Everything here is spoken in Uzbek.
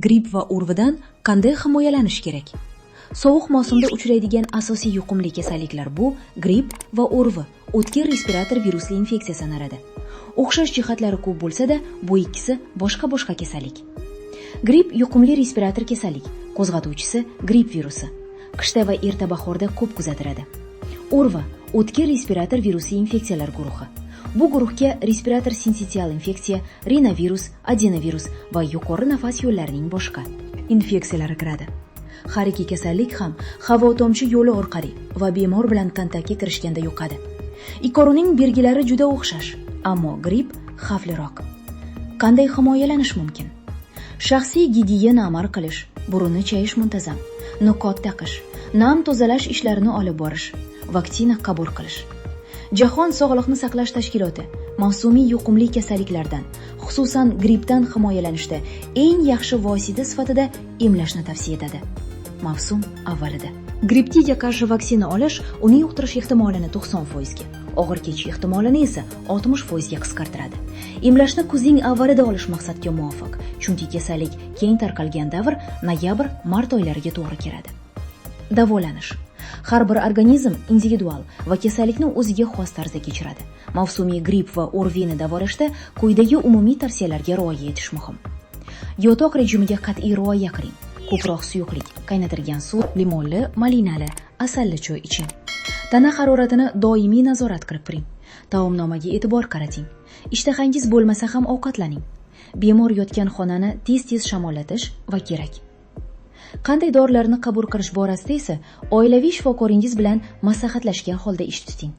Gripp va ORVIdan qanday himoyalanish kerak? Sovuq mavsumda uchraydigan asosiy yuqumli kasalliklar bu gripp va ORVI, o'tkir respirator virusli infeksiya sanaladi. O'xshash jihatlari ko'p bo'lsa-da, bu ikkisi boshqa-boshqa kasallik. Gripp yuqumli respirator kasallik, qo'zg'atuvchisi gripp virusi. Qishda va erta bahorda ko'p kuzatiladi. ORVI o'tkir respirator virusli infeksiyalar guruhi. Bu guruhga respirator sinsitial infeksiya, rinovirus, adenovirus va yuqori nafas yo'llarining boshqa infeksiyalari kiradi. Har ikki kasallik ham havo tomchi yo'li orqali va bemor bilan kontaktga kirishganda yuqadi. Ikkovining belgilari juda o'xshash, ammo gripp xavfliroq. Qanday himoyalanish mumkin? Shaxsiy gigiyena amal qilish, burunni chayish muntazam, niqob taqish, nam tozalash ishlarini olib borish, vaksina qabul qilish. Jahon sog'liqni saqlash tashkiloti mavsumiy yuqumli kasalliklardan, xususan grippdan himoyalanishda eng yaxshi vosita sifatida emlashni tavsiya etadi. Mavsum avvalida. Grippga qarshi vaksina olish uni yuqtirish ehtimolini 90 ga, og'ir kechish ehtimolini esa 60 ga qisqartiradi. Emlashni kuzning avvalida olish maqsadga muvofiq, chunki kasallik keng tarqalgan davr noyabr-mart oylariga to'g'ri keladi. Davolanish. Har bir organizm individual va kasallikni o'ziga xos tarzda kechiradi. Mavsumiy gripp va ORVIni davolashda quyidagi umumiy tavsiyalarga rioya etish muhim. Yotoq rejimiga qat'iy rioya qiling. Ko'proq suyuqlik, qaynatilgan suv, limonli, malinali, asalli choy iching. Tana haroratini doimiy nazorat qilib turing. Taomnomaga e'tibor qarating. Ishtahangiz bo'lmasa ham ovqatlaning. Bemor yotgan xonani tez-tez shamollatish va kerak. Qanday dorilarni qabul qilish borasida esa oilaviy shifokoringiz bilan maslahatlashgan holda ish tuting.